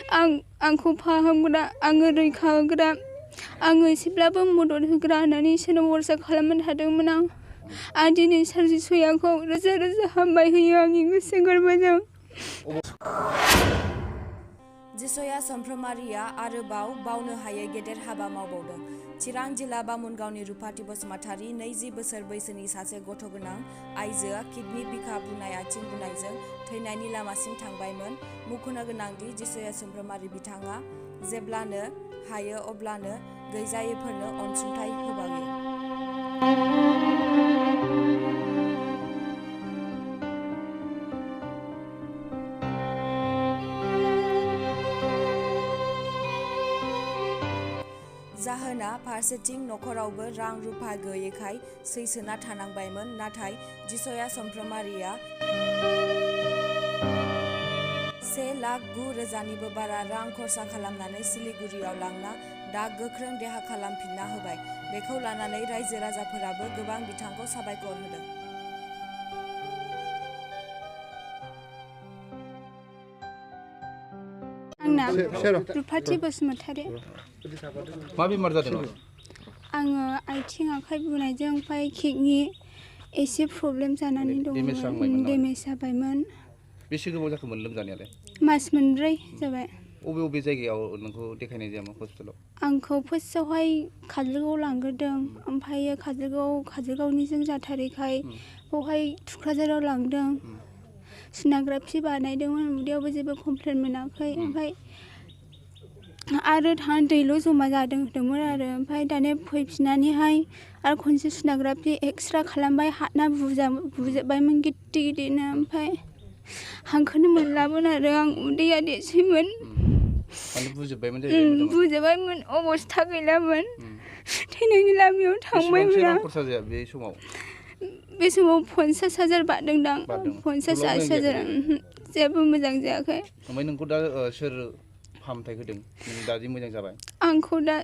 आंखौ फाहामग्रा आङो रैखा होग्रा आङो एसेब्लाबो मदद होग्रा होननानै इसोरनाव भरसा खालामनानै थादोंमोन आं दिनै सारजिसयाखौ रोजा रोजा हामबाय होयो आंनि गोसो गोरबोजों। जिसया समफ्रामारिया आरोबाव बावनो हायै गेदेर हाबा मावबावदों। चिरां जिल्ला बामुनगावनि रुपाथि बसुमतारी 20 बोसोर बैसोनि सासे गथ' गोनां आइजोआ किडनि बिखा बुनाय आथिं बुनायजों थैनायनि लामासिम थांबायमोन। मुंख'नो गोनांदि जिसया समफ्रामारि बिथाङा जेब्लानो हायो अब्लानो गैजायैफोरनो अनसुंथाइ होबायो। जाहोना फारसेथिं नखरावबो रां रुफा गैयैखाय सैसोना थानांबायमोन। नाथाय जिसया समफ्रामारिया 1,09,000 बारा रां खरसा खालामनानै सिलिगुरियाव लांना दा गोख्रों देहा खालामफिनना होबाय। बेखौ लानानै रायजो राजाफोराबो गोबां बिथांखौ साबायखर होदों। आंना रुपाथि बसुमतारी। मा बेमार जादों? आङो आथिं आखाइ बुनायजों ओमफ्राय किडनि एसे प्रब्लेम जानानै दंमोन। डेमेज जाबायमोन। बेसे गोबाव जाखोमोन लोमजानायालाय? मास मोनब्रै जाबाय। अबे जायगायाव नोंखौ देखायनाय जायामोन हस्पिटालाव? आंखौ फार्स्टआवहाय काजलगावआव लांग्रोदों, ओमफ्रायो काजलगावनिजों जाथारैखाय बेवहाय थुक्राझाराव लांदों। सन'ग्राफि बानायदोंमोन, उदैयावबो जेबो कमप्लेन मोनाखै। ओमफ्राय आरो दैल' जमा जादों होनदोंमोन आरो। ओमफ्राय दानिया फैफिननानैहाय आरो खनसे सन'ग्राफि एक्सरे खालामबाय, हाथना बुजोब्बायमोन गिदिरनो। ओमफ्राय हांखोनो मोनलामोन आरो आं उदैया देरसैमोन। बुजोब्बायमोन, अबस्था गैलामोन। थैनायनि लामायाव थांबायमोन आं। बे समाव 50,000 बारदोंदां। 50,000 जेबो मोजां जायाखै। ओमफ्राय नोंखौ दा सोर फाहामथाय होदों? नों दा जि मोजां जाबाय। आंखौ दा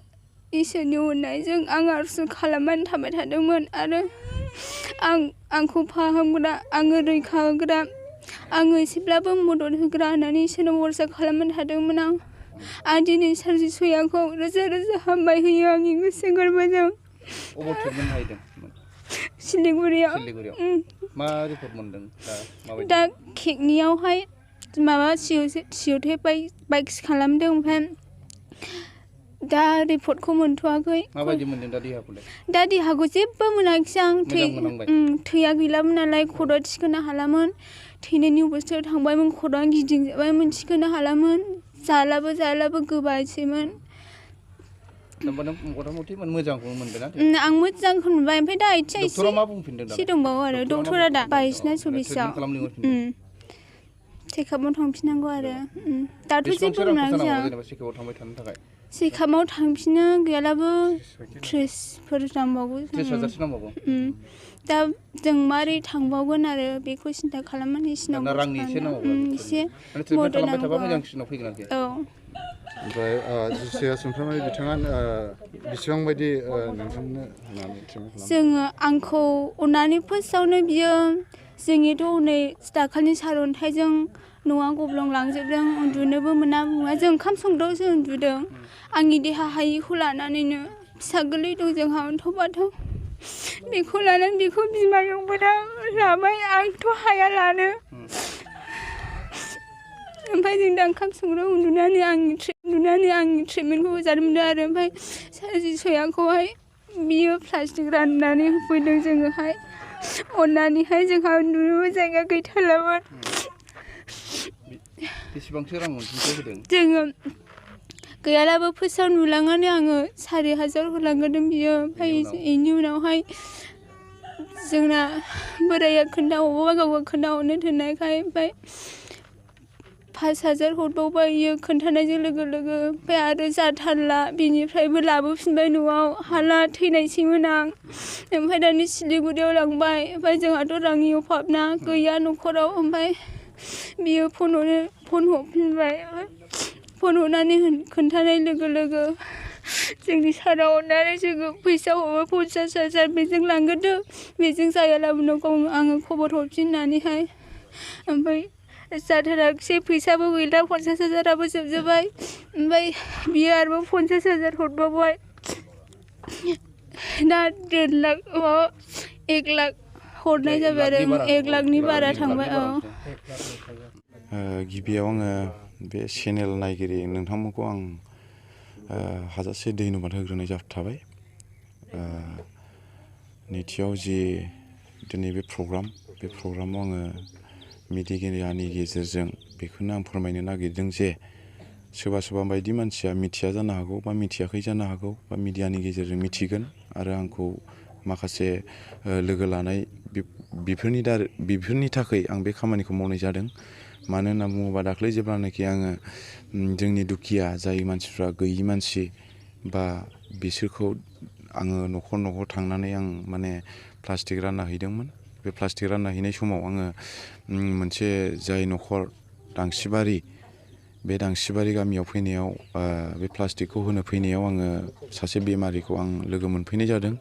इसोरनि अननायजों आं आरज खालामनानै थाबाय थादोंमोन आरो आंखौ फाहामग्रा आङो रैखा होग्रा आङो एसेब्लाबो मदद होग्रा होननानै इसोरनाव भरसा खालामनानै थादोंमोन आं दिनै सारजिसयाखौ रोजा रोजा हामबाय होयो आंनि गोसो गोरबोजों। अबाव ट्रिटमेन्ट लाहैदों? सिलिगुरियाव। मा रिपर्ट मोनदों दा किडनियावहाय माबा बाइक्स खालामदों। ओमफ्राय दा रिपर्टखौ मोनथ'वाखै। माबायदि मोनदों दा देहाखौलाय? दा देहाखौ जेबो मोनाखिसै आं। थैया गैलामोन नालाय, खर'आ थिखोनो हालामोन। थैनायनि अबस्थायाव थांबायमोन, खर'आ गिदिंजोब्बायमोन, थिखोनो हालामोन। जालाबो गोबासैमोन। आं मोजांखौ मोनबाय। ओमफ्राय दा आथिंआ एसे दंबावो आरो। डक्टरा दा 22 ना 24आव चेकआपआव थांफिननांगौ आरो। दाथ' जेबो मोनाखै आं। चेकआपआव थांफिनो गैयालाबो 30,000 नांबावगौ। दा जों मारै थांबावगोन आरो बेखौ सिन्था खालामनानै एसे मदद नांगौ। औ। ओमफ्राय जिसया समफ्रामारि बिथाङा बेसेबां बायदि नोंथांनो होनानै जोङो आंखौ अननानै फार्स्टआवनो बियो जोंनिथ' हनै दाखालि सारअन्थाइजों न'आ गब्लंलांजोबदों, उन्दुनोबो मोना जों ओंखाम संग्रायावसो उन्दुदों। आंनि देहा हायिखौ लानानैनो फिसा गोरलै दं जोंहा अन्थाव बाथाव, बेखौ लानानै बेखौ बिमायंबो लाबाय, आंथ' हाया लानो। ओमफ्राय जों दा ओंखाम संग्रायाव उन्दुनानै आंनि ट्रिटमेन्टखौ जादोंमोन आरो। ओमफ्राय सारजिसयाखौहाय बियो प्लास्टिक राननानै होफैदों जोङोहाय अननानैहाय। जोंहा उन्दुनोबो जायगा गैथारलामोन। बेसेबांसो रां अनसुंथाइ होदों? जोङो गैयालाबो फार्स्टआव नुलांनानै आङो 4,000 होलांग्रोदों बियो। ओमफ्राय बेनि उनावहाय जोंना बोराया खोन्थाहरबाय, गावबा खोन्थाहरनो थिननायखाय ओमफ्राय 5,000 हरबावबाय बियो खोन्थानायजों लोगो लोगो। ओमफ्राय आरो जाथारला, बिनिफ्रायबो लाबोफिनबाय न'आव। हाला, थैनायसैमोन आं। ओमफ्राय दानि सिलिगुरियाव लांबाय। ओमफ्राय जोंहाथ' रांनि अभाबना गैया न'खराव। ओमफ्राय बियो फन हरफिनबाय। फन हरनानै खोन्थानाय लोगो लोगो जोंनि सारा अननानै जोङो फैसा हरबाय 50,000, बेजों लांग्रोदो, बेजों जायालाबो आङो खबर हरफिन होननानैहाय। ओमफ्राय जाथाराखिसै फैसाबो गैला 50,000आबो जोबजोब्बाय ओमफ्राय बियो आरोबाव 50,000 हरबावबाय दा 1.5 लाख 1 लाख हरनाय जाबाय आरो 1 लाखनि बारा थांबाय गिबियाव आङो बे चेनेल नायगिरि नोंथांमोनखौ आं हाजासे धन्यबाद होग्रोनाय थाबाय नैथियाव जि दिनै बे प्रग्रामाव आङो मिडियानि गेजेरजों बेखौनो आं फोरमायनो नागिरदों जे सोरबा बायदि मानसिया मिथिया जानो हागौ बा मिथियाखै जानो हागौ बा मिडियानि गेजेरजों मिथिगोन आरो आंखौ माखासे लोगो लानाय बेफोरनि थाखाय आं बे खामानिखौ मावनाय जादों मानो होनना बुङोबा दाख्लै जेब्लानाखि आङो जोंनि दुखिया जाय मानसिफ्रा गैयि मानसि बा बिसोरखौ आङो न'खर थांनानै आं माने प्लास्टिक रानना हैदोंमोन बे प्लास्टिक रानना हैनाय समाव आङो मोनसे जाय न'खर बे दांसिबारि गामियाव फैनायाव बे प्लास्टिकखौ होनो फैनायाव आङो सासे बेमारिखौ आं लोगो मोनफैनाय जादों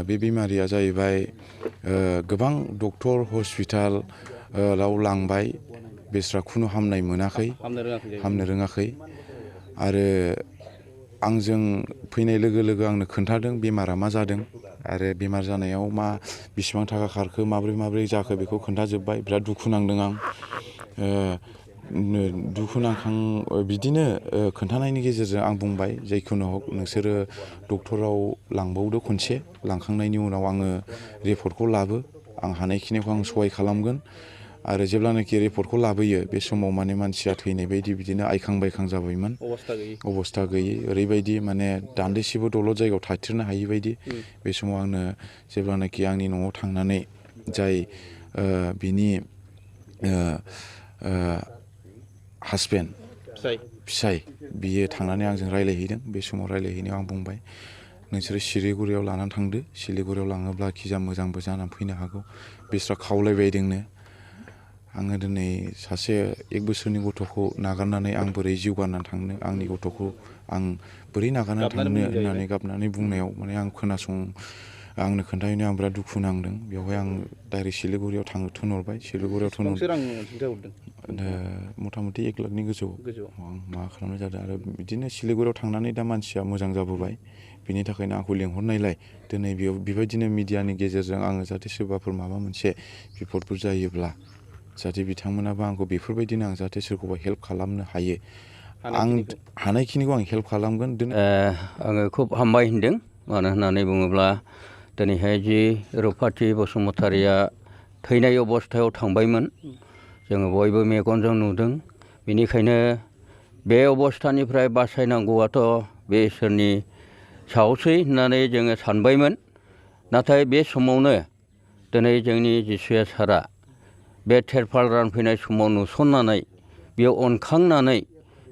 बे बेमारिया जाहैबाय गोबां डक्टर हस्पिटालाव लांबाय बेस्रा खुनु हामनाय मोनाखै हामनो रोङाखै आरो आंजों फैनाय लोगो आंनो खोन्थादों बेमारा मा जादों आरो बेमार जानायाव बेसेबां थाखा खारखो माब्रै जाखो बेखौ खोन्थाजोब्बाय बिराद दुखु नांदों आं दुखु नांखां बिदिनो खोन्थानायनि गेजेरजों आं बुंबाय जायखुनु हक नोंसोरो डक्टराव लांबावदो खनसे लांखांनायनि उनाव आङो रिपर्टखौ लाबो आं हानायखिनिखौ आं सहाय खालामगोन आरो जेब्लानाखि रिपर्टखौ लाबोयो बे समाव माने मानसिया थैनाय बायदि बिदिनो आइखां बायखां जाबायमोन अबस्था गैयै ओरैबायदि माने दान्दिसेबो दलद जायगायाव थाथेरनो हायि बायदि बे समाव आंनो जेब्लानाखि आंनि न'आव थांनानै जाय बिनि हासबेन्ड फिसाय बियो थांनानै आंजों रायलायहैदों बे समाव रायलायहैनायाव आं बुंबाय नोंसोरो सिलिगुरियाव लानानै थांदो सिलिगुरियाव लाङोब्ला खिजा मोजांबो जानानै फैनो हागौ बिस्रा खावलायबायदोंनो आङो दिनै सासे 1 बोसोरनि गथ'खौ नागारनानै आं बोरै जिउ गारनानै थांनो आंनि गथ'खौ आं बोरै नागारनानै थांनो होननानै गाबनानै बुंनायाव माने आं आंनो खोन्थाहैनायाव आं बिराद दुखु नांदों बेवहाय आं डाइरेक्ट सिलिगुरियाव थिनहरबाय सिलिगुरियाव मथा मथि 1 लाखनि गोजौआव आं माबा खालामनाय जादों आरो बिदिनो सिलिगुरियाव थांनानै दा मानसिया मोजां जाबोबाय बिनि थाखायनो आंखौ लेंहरनायलाय दिनै बेबायदिनो मिडियानि गेजेरजों आङो जाहाथे सोरबाफोर माबा मोनसे बिपदफोर जायोब्ला जाहाथे बिथांमोनाबो आंखौ बेफोरबायदिनो आं जाहाथे सोरखौबा हेल्प खालामनो हायो आं हानायखिनिखौ आं हेल्प खालामगोन आङो खुब हामबाय होनदों मानो होननानै बुङोब्ला दिनैहाय जि रुपाथि बसुमतारिया थैनाय अबस्थायाव थांबायमोन जोङो बयबो मेगनजों नुदों बेनिखायनो बे अबस्थानिफ्राय बासायनांगौआथ' बे इसोरनि सायावसै होननानै जोङो सानबायमोन नाथाय बे समावनो दिनै जोंनि जिसुया सारा बे तेरपाल रानफैनाय समाव नुसननानै बियो अनखांनानै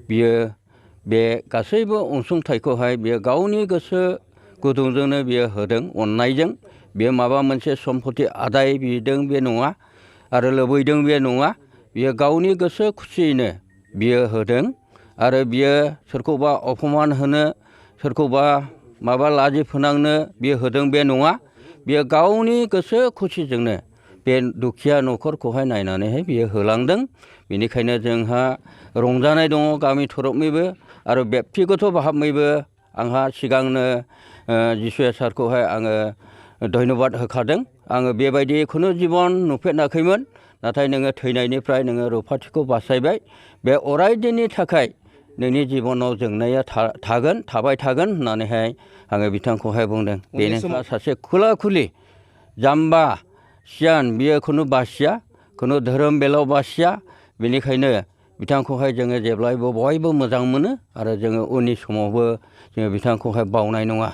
बियो बे गासैबो अनसुंथाइखौहाय बियो गावनि गोसो गुदुंजोंनो बियो होदों अननायजों बियो माबा मोनसे सम्पति आदाय बिदों बे नङा आरो लुबैदों बे नङा बियो गावनि गोसो खुसियैनो बियो होदों आरो बियो सोरखौबा अपमान होनो सोरखौबा माबा लाजि फोनांनो बियो होदों बे नङा बियो गावनि गोसो खुसिजोंनो बे दुखिया न'खरखौहाय नायनानैहाय बियो होलांदों बेनिखायनो जोंहा रंजानाय दङ गामि थरफनिबो आरो बेक्तिगत भाबैबो आंहा सिगांनो जिसुया सारखौहाय आङो धन्यबाद होखादों आङो बेबायदि खुनु जिबन नुफेराखैमोन नाथाय नोङो थैनायनिफ्राय नोङो रुपाथिखौ बासायबाय बे अरायदिननि थाखाय नोंनि जिबनाव जोंनाया थाबाय थागोन होननानैहाय आङो बिथांखौहाय बुंदों बेनो सासे खुला खुलि जाम्बा सियान बियो खुनु बासिया खुनु धोरोम बेलाव बासिया बेनिखायनो बिथांखौहाय जोङो जेब्लायबो बयबो मोजां मोनो आरो जोङो उननि समावबो जोङो बिथांखौहाय बावनाय नङा